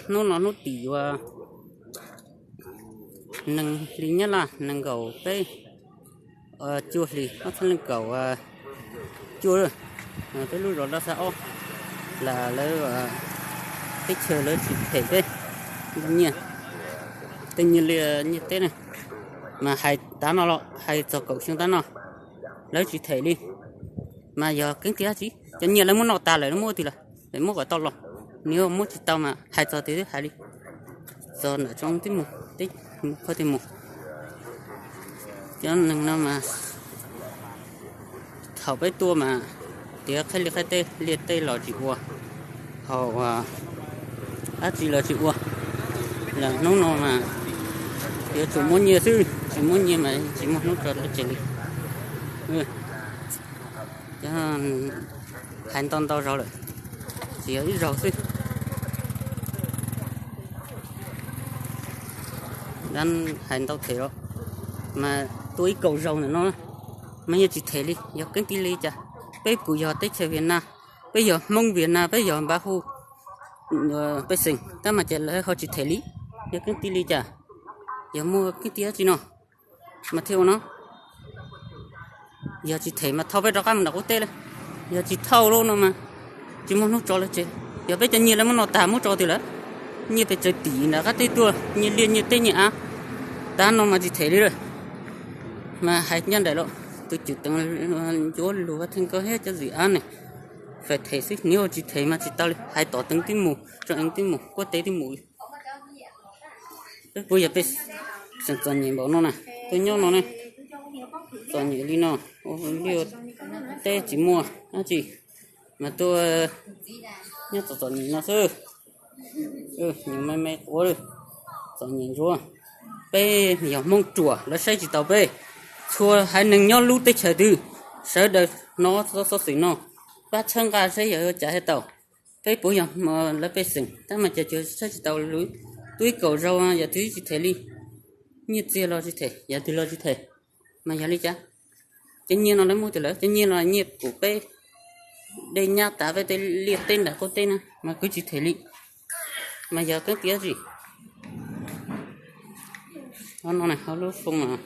Hnub no hnub tim yuav nees hli nyab laj nees nkaum peb, cuaj hli ob txhiab nees nkaum cuaj, peb lub zos Laj Xav Ob, lam lawv teb chaws lawv tsis them peb nyiaj, tej nyiaj liaj nyiaj teb ne, mas hais tav no los hais txog kaum xyoo tav no lawv tsis them li. Mas yog keeb tiag tsi, cov nyiaj lawv muab noj tas lawm, lawv muab ua twg lawm, lawv muab kom tau los, nws muab tsis tau mas hais txog twg twb hais li, txog ntawm tsoom tib mus, teb qhov twg mus. Cov neeg no mas thaum peb tuaj mas tiav qhab liaj qhab teb, liaj teb los tsis ua, haus dab tsi los tsis ua, los hnub no mas yuav tsum muab nyiaj xwb, tsis muab nyiaj mas tsis muaj hnub tso teb chaws li. Hais ntau ntau zaus lawm, tsis yog ib zaug xwb. Hais ntau them los mas tuaj ib kaum zaus ntawm no mas yeej tsis them li, yog keeb tiag li cas? Peb kuj yog teb chaws Viaj Nam, peb yog Hmoob Viaj Nam, peb yog npav hu pej xeem tab mas cas lawv ho tsis them li, yog keeb tiag li cas? Yog muaj keeb tiag tsi no mas thiaj ua no. Yog tsis them mas thauj peb rov qab mus nram qub teb lawm, yog tsis thauj lawm no mas tsis muaj hnub tso lawv tsev. Yog peb cov nyiaj lawv muab noj tas muab tso twg lawm? Nyiaj pes tsawg tim nram qab teb tuaj, nyiaj liaj nyiaj teb nyiaj av, tav no mas tsis them li lawm. Mas hais ncaj nraim los tus cwm teev Ncuav Lug Vaj Theej Nkauj thiab cov zwm ab ne, fais them xwb, nws tsis them mas tsis tau li, hais tom teev tib mus, tso eev tib mus, kuab teb tib mus li. Peb puas yog pej xeem txom nyem npaum no na, tuaj nyob no ne, txom nyem li no, ua liaj teb tsis muaj dab tsi, mas tuaj nyob txom txom nyem no xwb. Nyuam me me quav, txom nyem ntsuav. Peb yog Hmoob ruam, lawv saib tsis taus peb. Txhua haiv neeg nyob lub teb chaws twg, sawv daws hnov xov xwm no, pab txhawb nqa saib yog ua cas thiaj tau. Peb puas yog lawv pej xeem tab mas cas cuag saib tsis taus lawv. Tuaj ib kaum zaus yam twg tsis them li, nyiaj txiag los tsis them, yam twg los tsis them, mas yog li cas? Cov nyiaj no lawv muab twg lawm? Cov nyiaj no nyiaj kuv peb dej nyab tav peb tej liaj teb nram qub teb na mas kuv tsis them li, mas yog keeb tiag tsi? No lub foo kawm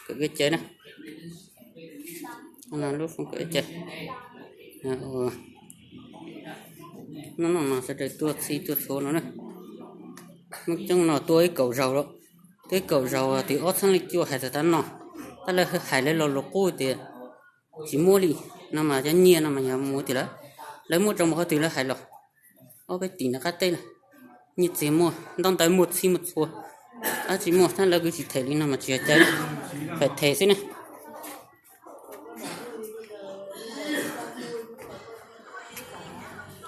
kev cai na, lub foo kawm kev cai. No no mas sawv daws tuaj txhij tuaj txhua no na, Hmoob coob no tuaj ib kaum zaus lawm, tuaj ib kaum zaus twb ob txhiab leej cuaj hais txog tav no, tab lawv hais lawv lo lus qub tias tsis muab li, no mas cov nyiaj no mas yog mus twg lawm? Lawv muab rau mus qhov twg lawv hais los? Ob peb tim nram qab teb lawm, nyiaj txiag muaj, ntaub ntawv muaj txhij muaj txhua, dab tsi muaj tab lawv kuj tsis them li no mas tsis yog cai, fais them xwb ne.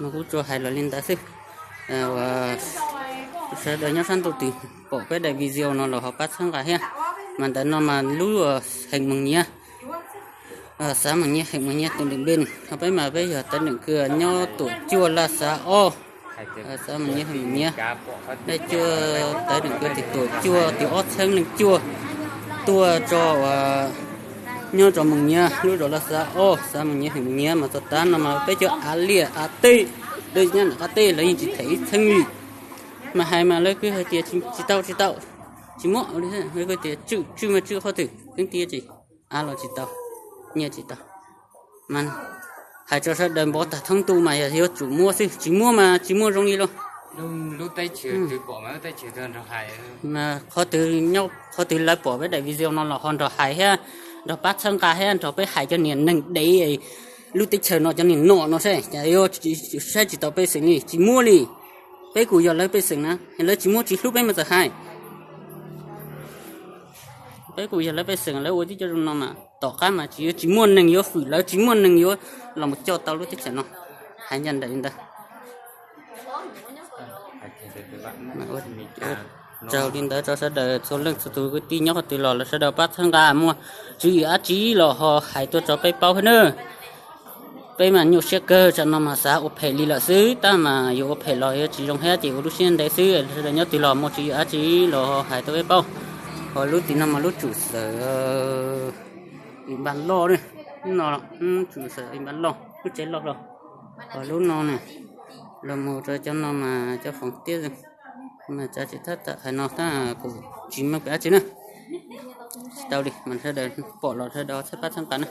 Mas kuv tsuas hais los li ntawd xwb. Sawv daws nyob sab ntuj twg pom peb daim video no los ho pab txhawb nqa thiab. Mas ntawm no mas lub Heem Moos Nyiav, xav Moos Nyiav, Heem Moos Nyiav tus ntim npe, ho peb mas peb yog tawv nteem kws nyob tuam cuaj Laj Xav Ob, xav Moos Nyiav, Heem Moos Nyiav, nej cuaj tawv nteem kws tim tuam cuaj tim ob txheeb leej cuaj tuaj tso nyob rau Moos Nyiav lub zos Laj Xav Ob, xav Moos Nyiav, Heem Moos Nyiav. Mas txog tav no mas peb cov av liaj av teb, lawv nyob nram qab teb lawv yeej tsis them ib txheeb li. Mas hais mas lawv kuj hais tias tsis tau, tsis tau, tsis muab li. Lawv kuj tias tswj, tswj mas tswj qhov twg, keeb tiag tsis, av los tsis tau, nyiaj tsis tau. Mas hais tso sawv daws npov tag thoob ntuj mas yog yuav tsum muab xwb, tsis muab mas tsis muaj zoo li los. Mas qhov twg nyob qhov twg lawv pom peb daim video no los ho nrog hais thiab, nrog pab txhawb nqa thiab nrog peb hais cov niag neeg dev lub teb chaws no cov niag nom no saib, cas yuav saib tsis taus pej xeem li, tsis muab li. Peb kuj yog lawv pej xeem na, lawv tsis muab tsis hlub peb mas txawm hais. Peb kuj yog lawv pej xeem, lawv ua tib co zoo no mas tom qab mas tsis yuav tsis muaj neeg yuav hwm lawv, tsis muaj neeg yuav los mus coj tau lub teb chaws no. Hais ncaj nraim li ntawd. Raws li ntawd rau sawv daws txhua leej txhua tus kwv tij nyob qhov twg los lawv sawv daws pab txhawb nqa, muaj tswv yim dab tsi los ho hais tuaj rau peb paub thiab nawb. Peb mas nyuaj siab kawg, tsam no mas xav ua phem li lawm xwb, tab mas yuav ua phem los yuav tsis zoo thiab ces ua lub siab ntev xwb. Sawv daws nyob twg los muaj tswv yim dab tsi los ho hais tuaj peb paub. Ho lub tim no mas lub tsuj xawm Npaj Loj, no tsuj xawm Npaj Loj lub tsev loj hlo. Ho lub no ne, Los mus rau cov no mas cov foom tiab mas tsa tsis thab tam hais no tab kuv tsis meej pem dab tsi na. Tsis tau li mas sawv daws pom los sawv daws txhawb pab txhawb nqa na.